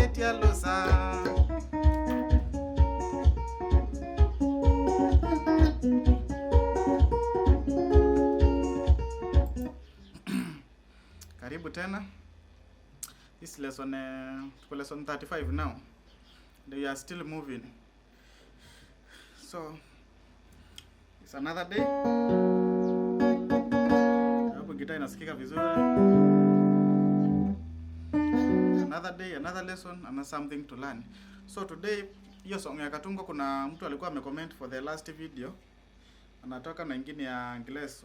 Tialosa. Karibu tena. This lesson, tuko lesson 35 now. We are still moving. So it's another day. Hapo gitaa inasikika vizuri. Another day, another lesson, another something to learn. So today, hiyo song ya Katungo, kuna mtu alikuwa amecomment for the last video. Anatoka na ingine ya Ingles.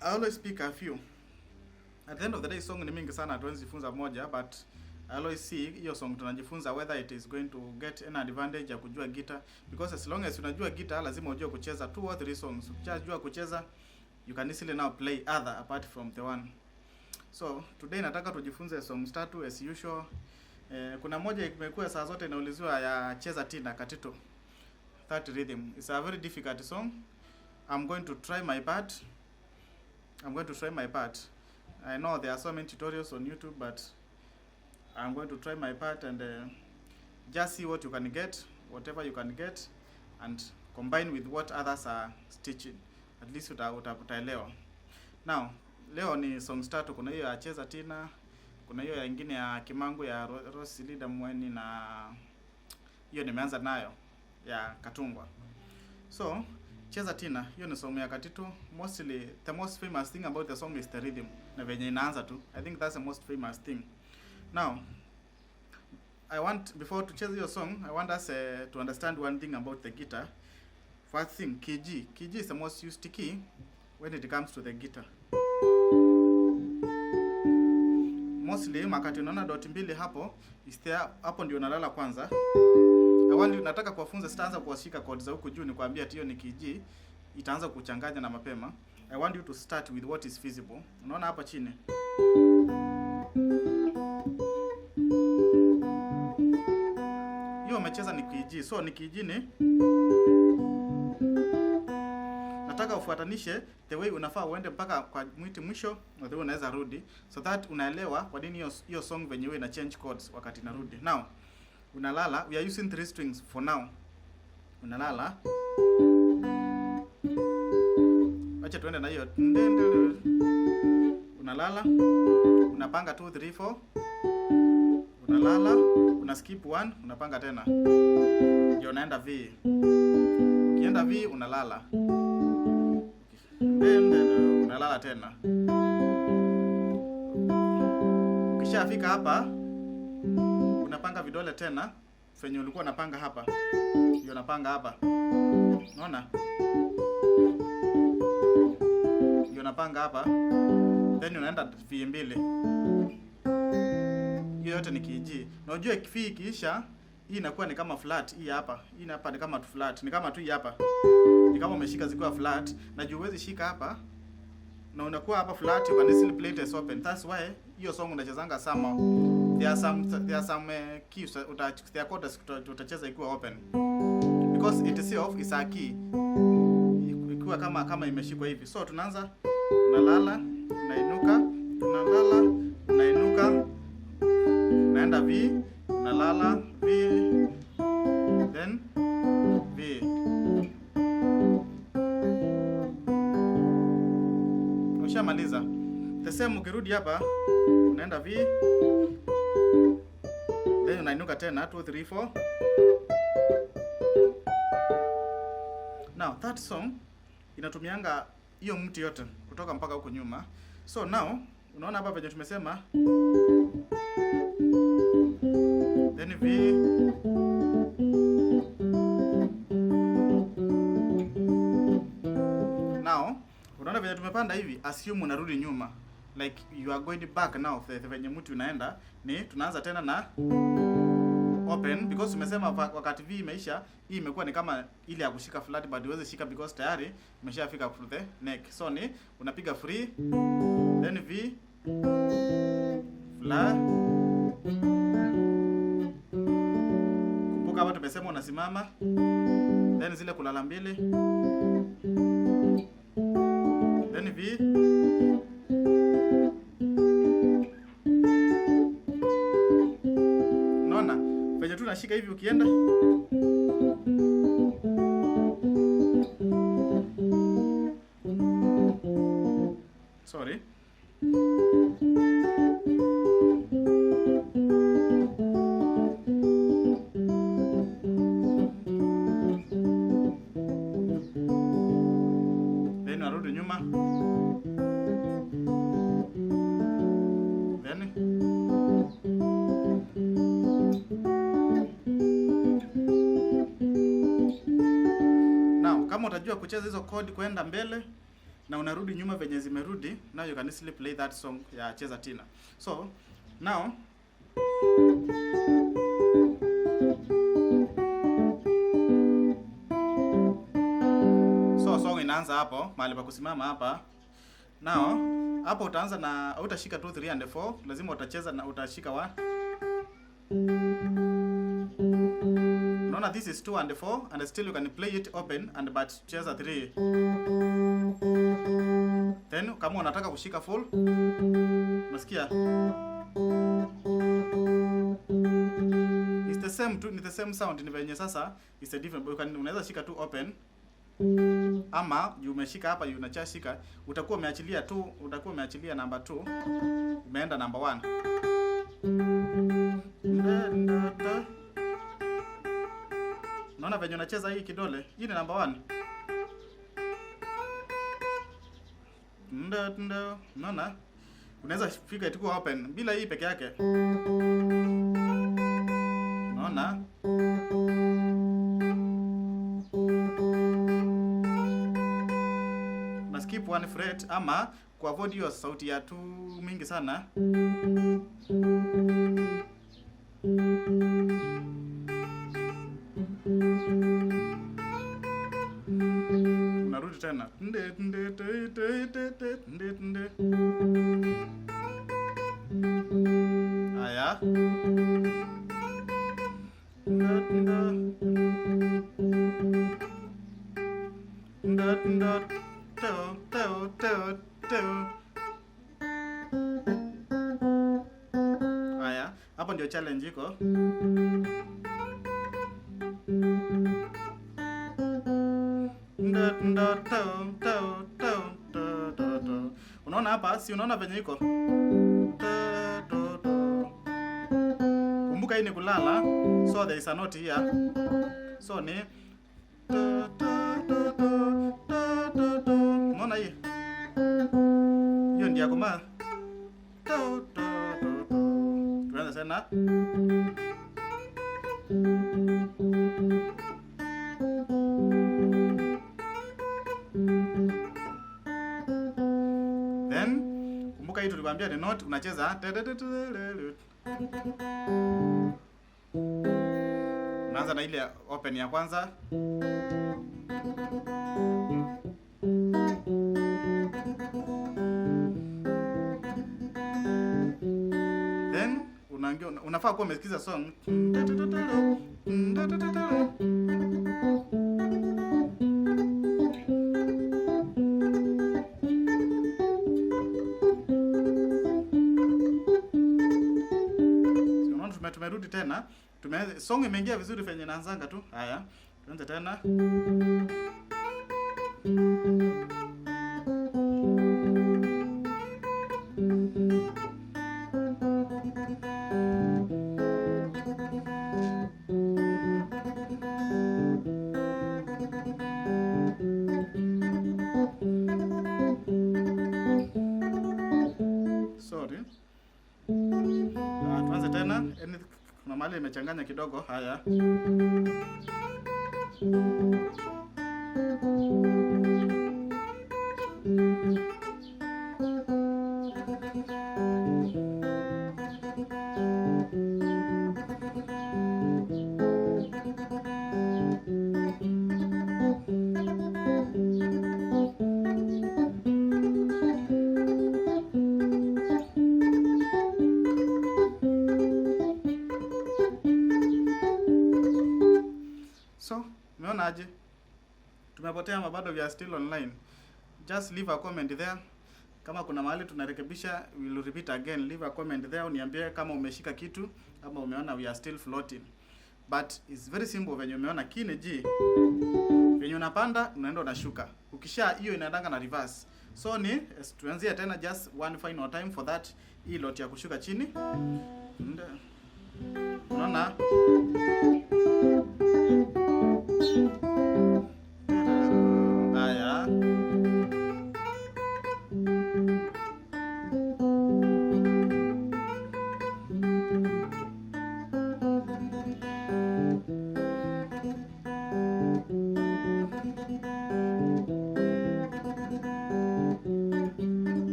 I always pick a few. At the end of the day, song ni mingi sana, hatuwezi jifunza moja, but I always see hiyo song tunajifunza whether it is going to get an advantage ya kujua guitar, because as long as unajua guitar lazima ujue kucheza two or three songs. Ukishajua kucheza, you can easily now play other apart from the one. So today nataka tujifunze songs tatu as usual. Kuna moja imekuwa saa zote inauliziwa ya Cheza Tina Katito. That rhythm. It's a very difficult song. I'm going to try my part. I'm going to try my part. I know there are so many tutorials on YouTube, but I'm going to try my part and just see what you can get, whatever you can get, and combine with what others are teaching. At least utaelewa. Now, leo ni songs tatu. Kuna hiyo ya Cheza Tina, kuna hiyo ya ingine ya Kimangu ya Rosilida Mweni, na hiyo nimeanza nayo ya Katungwa. So, Cheza Tina, hiyo ni song ya Katito. Mostly, the most famous thing about the song is the rhythm. Na venye inaanza tu. I think that's the most famous thing. Now, I want, before to chase your song, I want us to understand one thing about the guitar. First thing, key G. Key G is the most used key when it comes to the guitar. Mostly, wakati unaona dot mbili hapo, is there, hapo ndio unalala kwanza. I want you, nataka kuwafunza, sitaanza kuwashika chords za huku juu nikwambia ati hiyo ni key G, itaanza kuchanganya na mapema. I want you to start with what is visible. Unaona hapa chini. Hiyo umecheza ni key G. So ni key G ni nataka ufuatanishe the way unafaa uende mpaka kwa mwiti mwisho na the way unaweza rudi, so that unaelewa kwa nini hiyo song venye ina change chords wakati inarudi. Now unalala, we are using three strings for now. Unalala. Acha tuende na hiyo. Unalala, unapanga 2 3 4. Unalala, una skip 1, unapanga tena. Ndio unaenda V. Ukienda V unalala. Unalala tena. Ukishafika hapa unapanga vidole tena venye ulikuwa unapanga hapa. Ndio unapanga hapa. Unaona? Ndio unapanga hapa. Then unaenda V mbili. Hiyo yote ni key G. Na unajua V ikiisha, hii inakuwa ni kama flat hii hapa. Hii hapa ni kama tu flat, ni kama tu hii hapa. Ni kama umeshika zikiwa flat, na juu huwezi shika hapa. Na unakuwa hapa flat, you can easily play it as open. That's why hiyo song unachezanga somehow. There are some keys, there are chords utacheza ikiwa open. Because it itself is a key. Ikiwa kama imeshikwa hivi. So tunaanza, unalala, unainuka, tunalala, unainuka, unaenda V, unalala, V, then V. Ushamaliza. The same ukirudi hapa, unaenda V, then unainuka tena 2 3 4. Now that song inatumianga hiyo mti yote kutoka mpaka huko nyuma. So now unaona hapa venye tumesema, then V, now unaona venye tumepanda hivi, assume unarudi nyuma, like you are going back now. The venye mti unaenda ni tunaanza tena na open, because tumesema wakati V imeisha, hii imekuwa ni kama ile ya kushika flat, but huwezi shika because tayari imeshafika to the neck. So ni unapiga free, then V, flat. Kumbuka hapa tumesema unasimama, then zile kulala mbili, then V, Venye tu nashika hivi ukienda. Sorry. Then unarudi nyuma. Then now kama utajua kucheza hizo chord kwenda mbele na unarudi nyuma venye zimerudi, now you can easily play that song ya Cheza Tina. So now so song inaanza hapo mahali pa kusimama hapa. Now hapo utaanza na utashika 2 3 and 4, lazima utacheza na utashika wa. Unaona this is 2 and 4 and still you can play it open and but cheza 3. Then kama unataka kushika full, unasikia it's the same tu, ni the same sound, ni venye sasa it's a different, you can, unaweza shika tu open ama umeshika hapa unachashika, utakuwa umeachilia tu, utakuwa umeachilia number 2, umeenda number 1. Unaona venye unacheza hii kidole, hii ni number 1. Ndo ndo, unaona? Unaweza fika itakuwa open bila hii peke yake. Unaona? Na skip one fret ama kuavoid hiyo sauti ya tu mingi sana. Unarudi tena. Nde nde te te te te nde nde. Haya. Nde nde. Nde nde. Teo teo teo teo. Haya, hapo ndio challenge iko. Nda nda teo teo teo to to to. Unaona hapa, si unaona venye iko? To to to. Kumbuka hii ni kulala, so there is a note here. So ni to to to to to to to. Unaona hii? Hiyo ndio kama to to to to. Tuanze tena. Then kumbuka hii tulikwambia ni note, unacheza unaanza na ile open ya kwanza. Then unaingia, unafaa kuwa umesikiza song. Tumerudi tena. Song imeingia vizuri venye inaanzanga tu. Haya, tuanze tena. Sorry. Tuanze tena. Kuna mahali imechanganya kidogo. Haya. So, umeona aje? Tumepotea ama bado we are still online? Just leave a comment there. Kama kuna mahali tunarekebisha, we will repeat again. Leave a comment there, uniambie kama umeshika kitu ama umeona we are still floating. But it's very simple venye umeona key ni G. Venye unapanda unaenda unashuka. Ukisha hiyo inaendanga na reverse. So ni tuanzie tena just one final time for that hii lot ya kushuka chini. Unaona? Haya.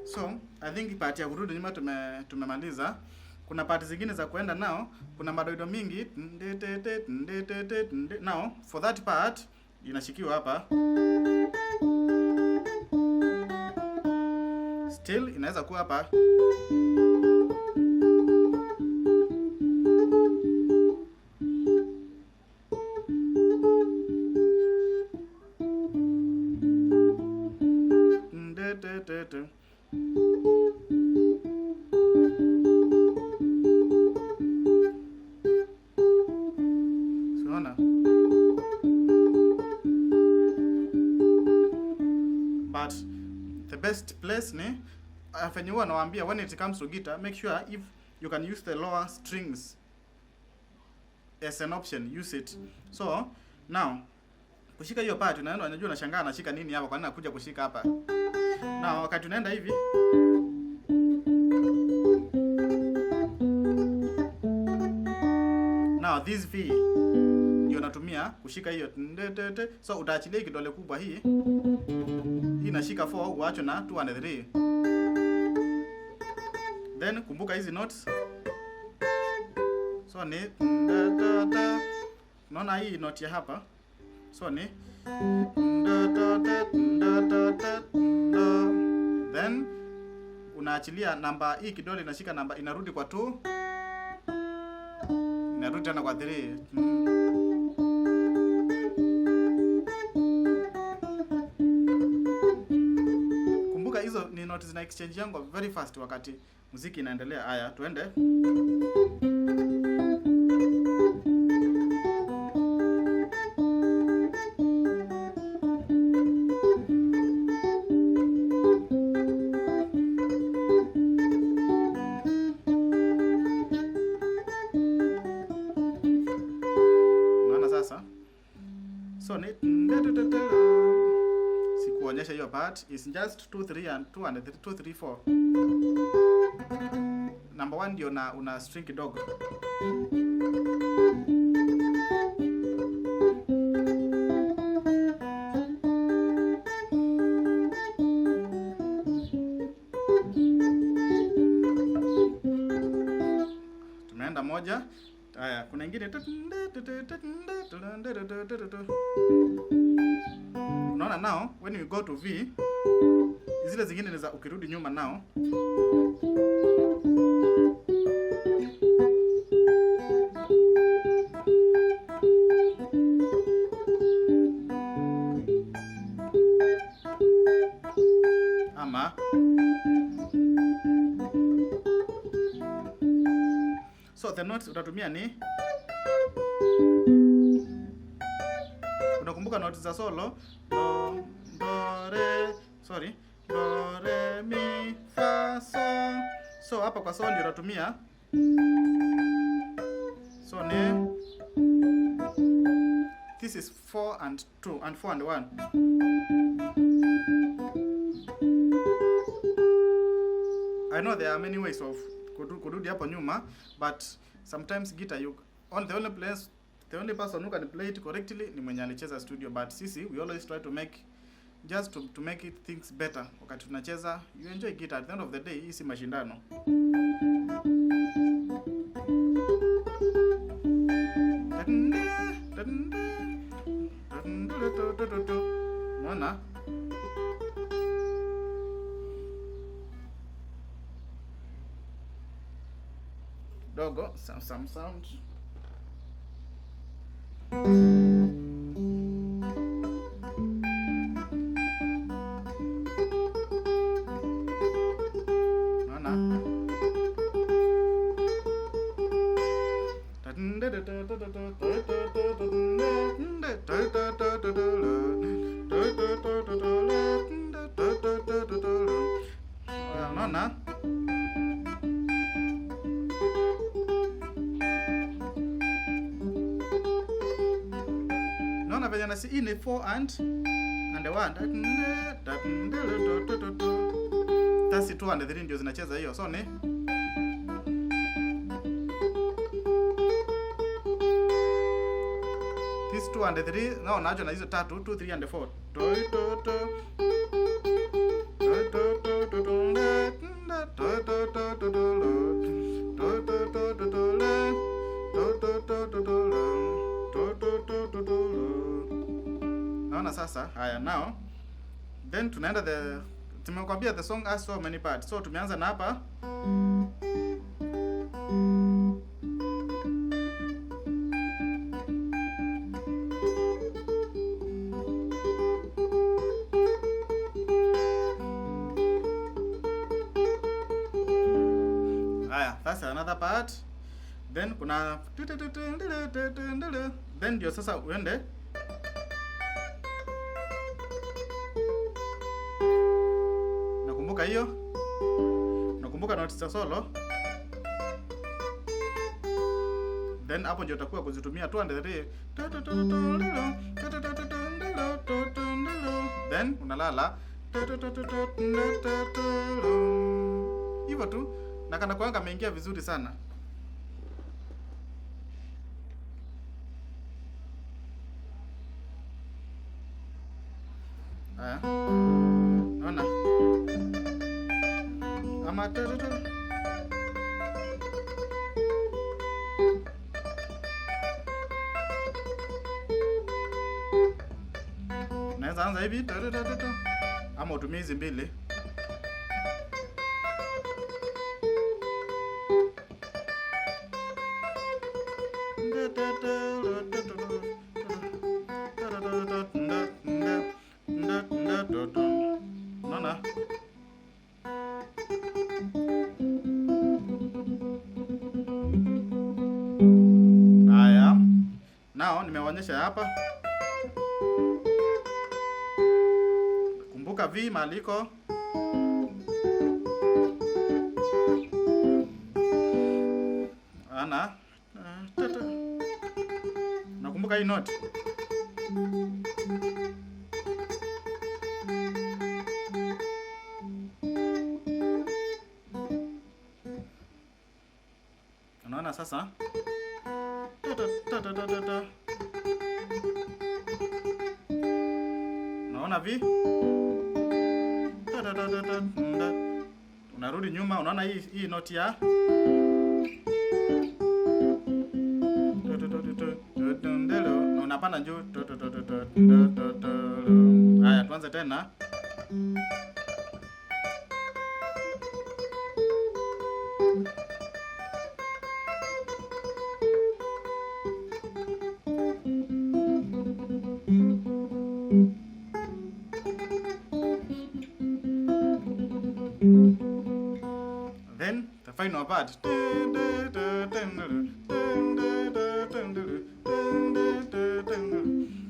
So, I think part ya kurudi nyuma tumemaliza. Kuna part zingine za kuenda nao, kuna madoido mingi. Now, for that part inashikiwa hapa. Still inaweza kuwa hapa. Unaona? But the best place ni venye huwa nawaambia, when it comes to guitar, make sure if you can use the lower strings as an option, use it. So now kushika hiyo part, unaenda unajua unashangaa anashika nini hapa, kwa nini nakuja kushika hapa? Na wakati unaenda hivi, now this V ndio natumia kushika hiyo. So utaachilia kidole kubwa hii. Hii inashika 4, uache na 2 and 3. Then kumbuka hizi notes. So ni da da da. Unaona hii note ya hapa. So ni da da da da da da da. Then unaachilia namba hii, kidole inashika namba, inarudi kwa 2. Inarudi tena kwa 3. Kumbuka hizo ni notes zina exchange yangu very fast wakati muziki inaendelea. Haya, tuende. Unaona sasa? So ni sikuonyesha hiyo part, it's just 2 3 and 2 and 3, 2 3 4. Number 1 ndio na una string kidogo. Tumeenda moja. Haya, kuna ingine. Unaona now when you go to V, zile zingine ni za ukirudi nyuma now. Ama so the notes utatumia ni, unakumbuka notes za solo, do, do, re, sorry, do, re, mi, fa, so. So hapa kwa so ndio utatumia. So ni this is 4 and 2 and 4 and 1. I know there are many ways of kurudi hapo nyuma, but sometimes guitar you on the only place, the only person who can play it correctly ni mwenye alicheza studio, but sisi we always try to make just to make it things better. Wakati tunacheza you enjoy guitar. At the end of the day hii si mashindano. Unaona? Dogo some sound. Unaona? Unaona? Unaona venye nasi hii ni 4 and 1. That's 2 and 3 ndio zinacheza hiyo. So ni this 2 and 3 no, nacho na hizo tatu 2 3 and 4. Naona sasa haya now then tunaenda the tumekwambia the song has so many parts. So tumeanza na hapa. Haya, that's another part. Then kuna then ndio sasa uende nakumbuka hiyo, nakumbuka notes za solo. Then hapo ndio utakuwa kuzitumia 2 and 3. Then unalala hivyo tu, na kana kwanga ameingia vizuri sana. Haya, naona ama naweza anza hivi ama utumie hizi mbili. Unaona? Haya. Nao nimewaonyesha hapa. Kumbuka V maliko. Ana. Nakumbuka hii note. Unaona sasa? Unaona V? Unarudi nyuma, unaona hii note ya na unapanda juu. Haya, tuanze tena. Then the final part.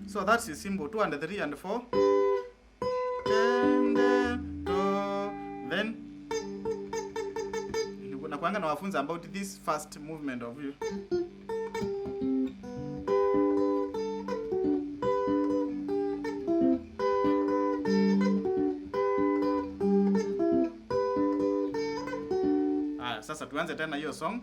So that's the symbol 2 and 3 and 4. Then nakuanga nawafunza about this first movement of you. Haya, sasa tuanze tena hiyo song.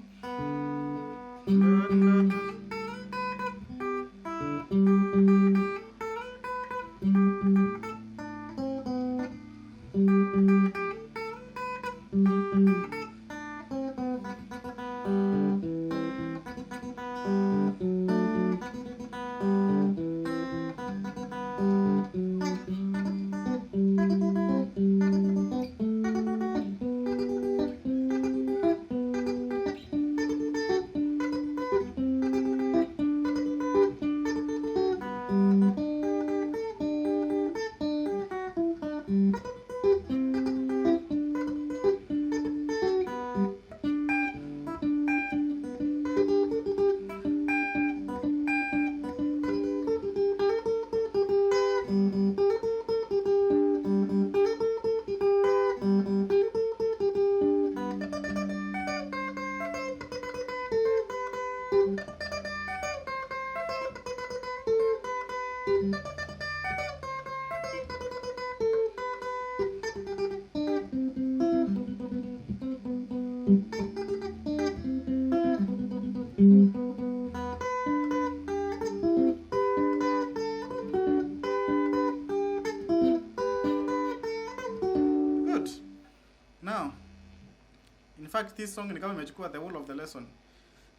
fact, this song ni kama imechukua the whole of the lesson.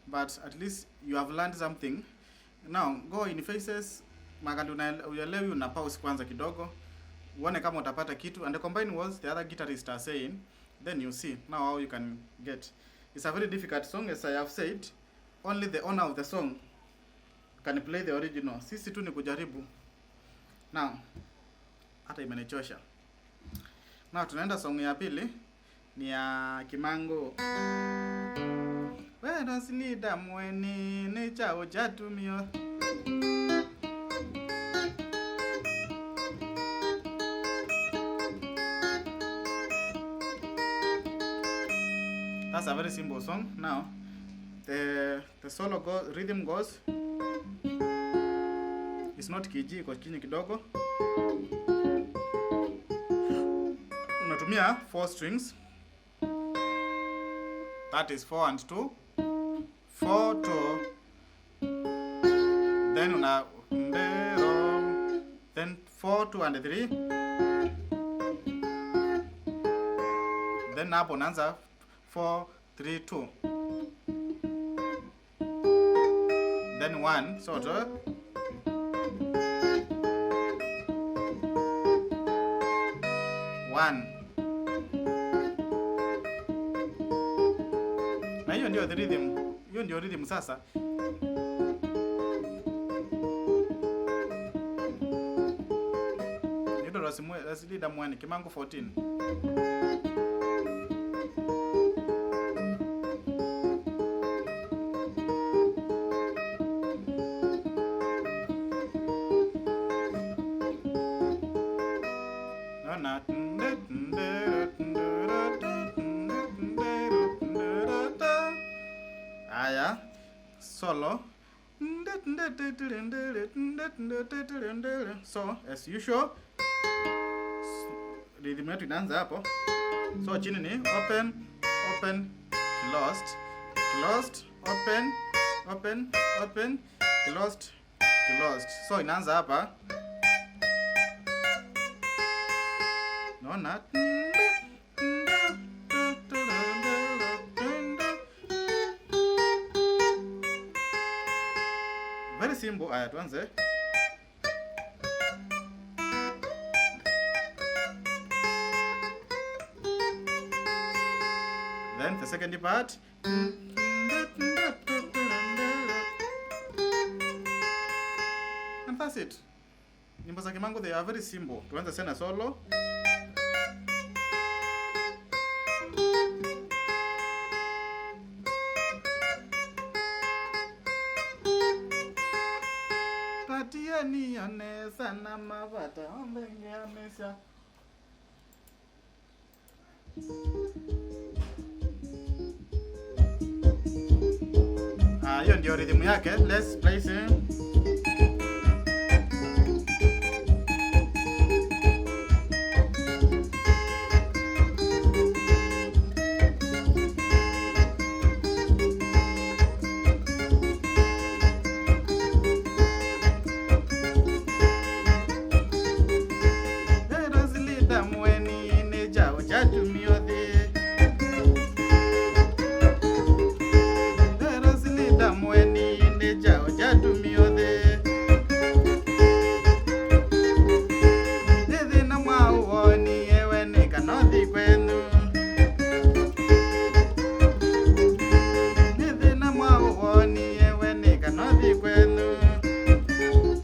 But at least you have learned something. Now, go in phases. Mahali uelewi, una pause kwanza kidogo. Uone kama utapata kitu and combine what the other guitarists are saying. Then you see now how you can get. It's a very difficult song, as I have said. Only the owner of the song can play the original. Sisi tu ni kujaribu. Now, hata imenichosha. Now tunaenda song ya pili ni ya Kimango. Wena silida mweni ni chao jatumio. That's a very simple song. Now, the solo go, rhythm goes. It's not key G, iko chini kidogo. Unatumia 4 strings. That is 4 and 2. 4 2. Then una ndero. Then 4 2 and 3. Then hapo unaanza 4 3 2. Then 1 so to 1. Na hiyo ndio the rhythm. Hiyo ndio rhythm sasa. Ndio rasilida mwani Kimango 14. Naona. Aya, solo. So as usual, rhythm yetu inaanza hapo. So chini ni open, open, closed, closed, open, open, open, closed, closed. So inaanza hapa. Naona. Very simple. Aya, tuanze. Then the second part. And that's it. Nyimbo za Kimango, they are very simple. Tuanze tena solo. Patia nione sana mavata ombenge amesha. Ah, hiyo ndio rhythm yake. Let's play it.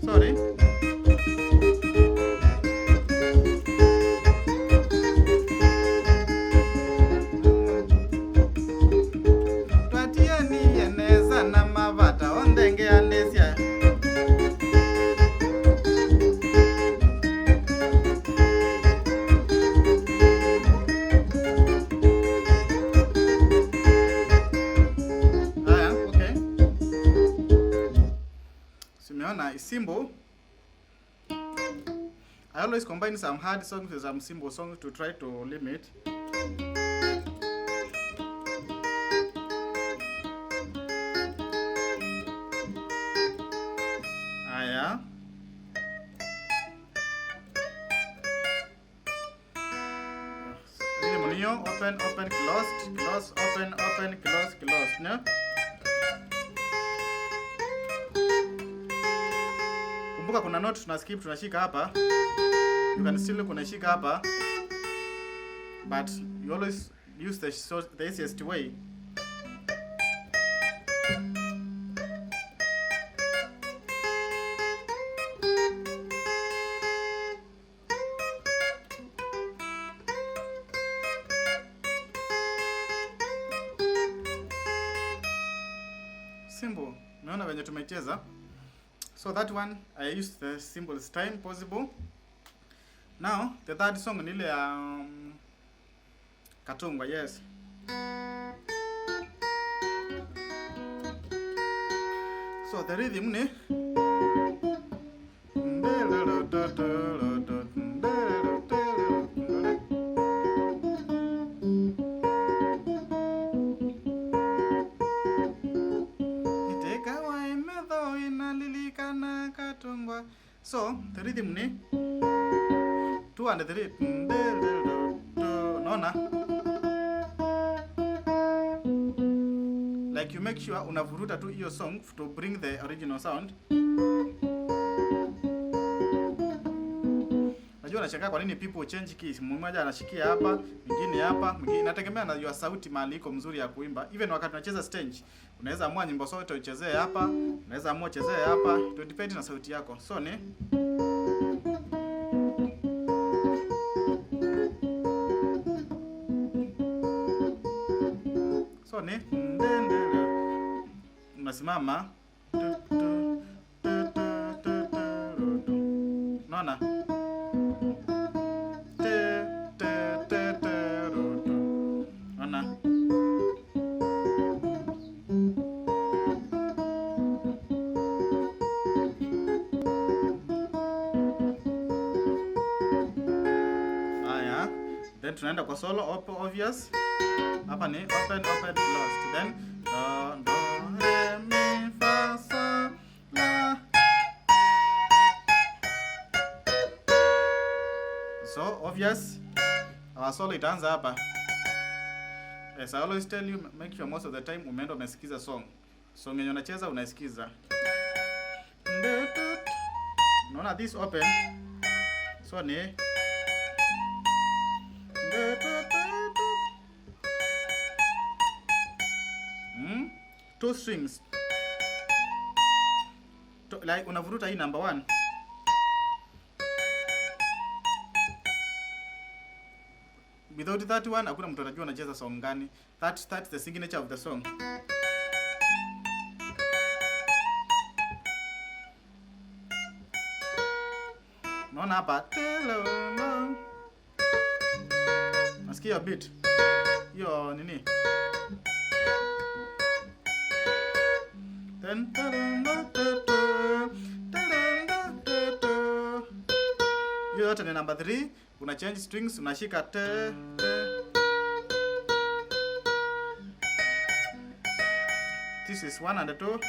Sorry. Twatieni eneza na mavata ondenge anesia. Haya, okay. Simeona is simple. I always combine some hard songs with some simple songs to try to limit. Aya. Rhythm ni. New, open, open, closed, close, open, open, close, close. No? Kumbuka kuna note tuna skip, tunashika hapa. You can still kunashika hapa. But you always use the easiest way. Simple. Umeona venye tumecheza? So that one I used the simplest time possible. Now the third song ni ile ya Katungwa, yes. So the rhythm ni Katungwa. So the rhythm ni 2 and 3. Unaona? Like you make sure unavuruta tu hiyo song to bring the original sound. Najua nashangaa kwa nini people change keys. Mmoja anashikia hapa, mwingine hapa, mwingine, inategemea na your sauti mahali iko mzuri ya kuimba. Even wakati unacheza stage, unaweza amua nyimbo zote uchezee hapa, unaweza amua uchezee hapa, it depend na sauti yako. So ni unasimama, unaona? Te te te te ru tu. Unaona? Haya, then tunaenda kwa solo, obvious. Hapa ni open, open, closed. Then do, do, re, mi, fa, sol, la. So obvious, our solo itaanza hapa. As I always tell you, make sure most of the time umeenda umesikiza song. Song yenye unacheza unaisikiza. Unaona this open. So ni 2 strings. To, like unavuruta hii number 1. Without that one hakuna mtu atajua anacheza song gani. That's the signature of the song. Unaona hapa? Nasikia beat. Hiyo nini? Then hiyo yote ni number 3. Una change strings, unashika te, te. This is 1 and 2.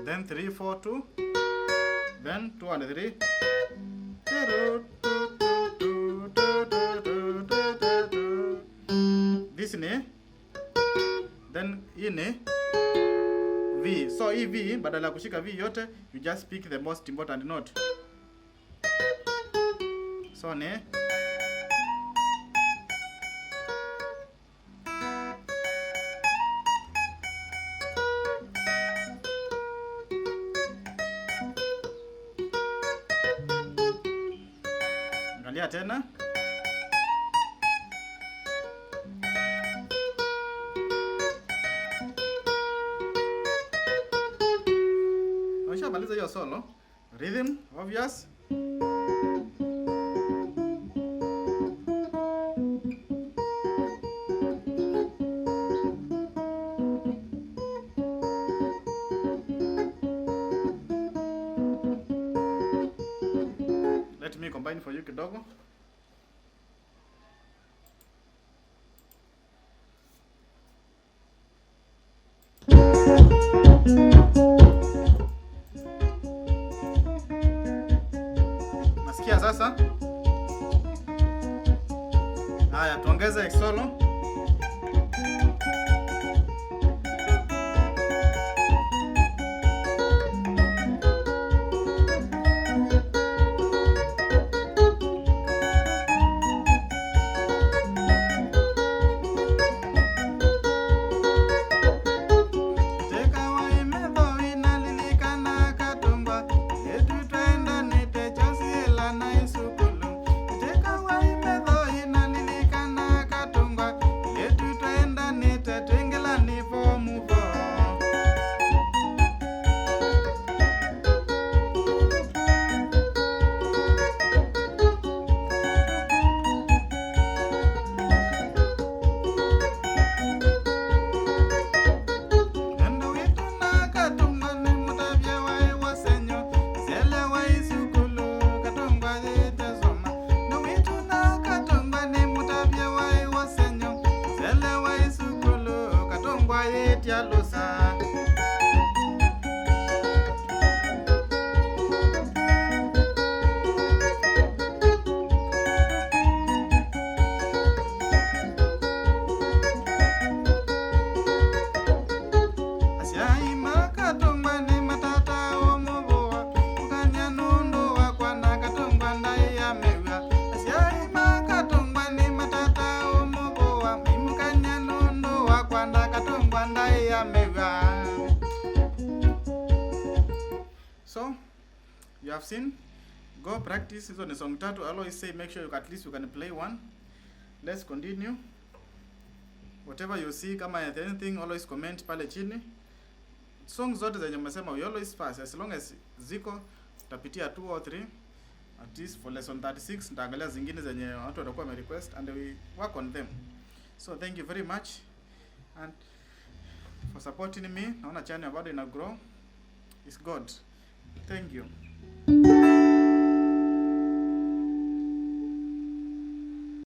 Then 3, 4, 2. Then 2 and 3. This ni, then hii ni V. So hii V, badala ya kushika V yote, you just pick the most important note. So ni angalia tena. Ushamaliza hiyo solo. Rhythm, obvious. Let me combine for you kidogo. Nasikia sasa. You have seen, go practice. Hizo ni song tatu. I always say make sure you at least you can play one. Let's continue. Whatever you see, kama anything, always comment pale chini. Song zote zenye mmesema, we always fast, as long as ziko tutapitia two or three at least. For lesson 36 nitaangalia zingine zenye watu watakuwa wame request and we work on them. So thank you very much and for supporting me. Naona channel bado ina grow. Is God. Thank you.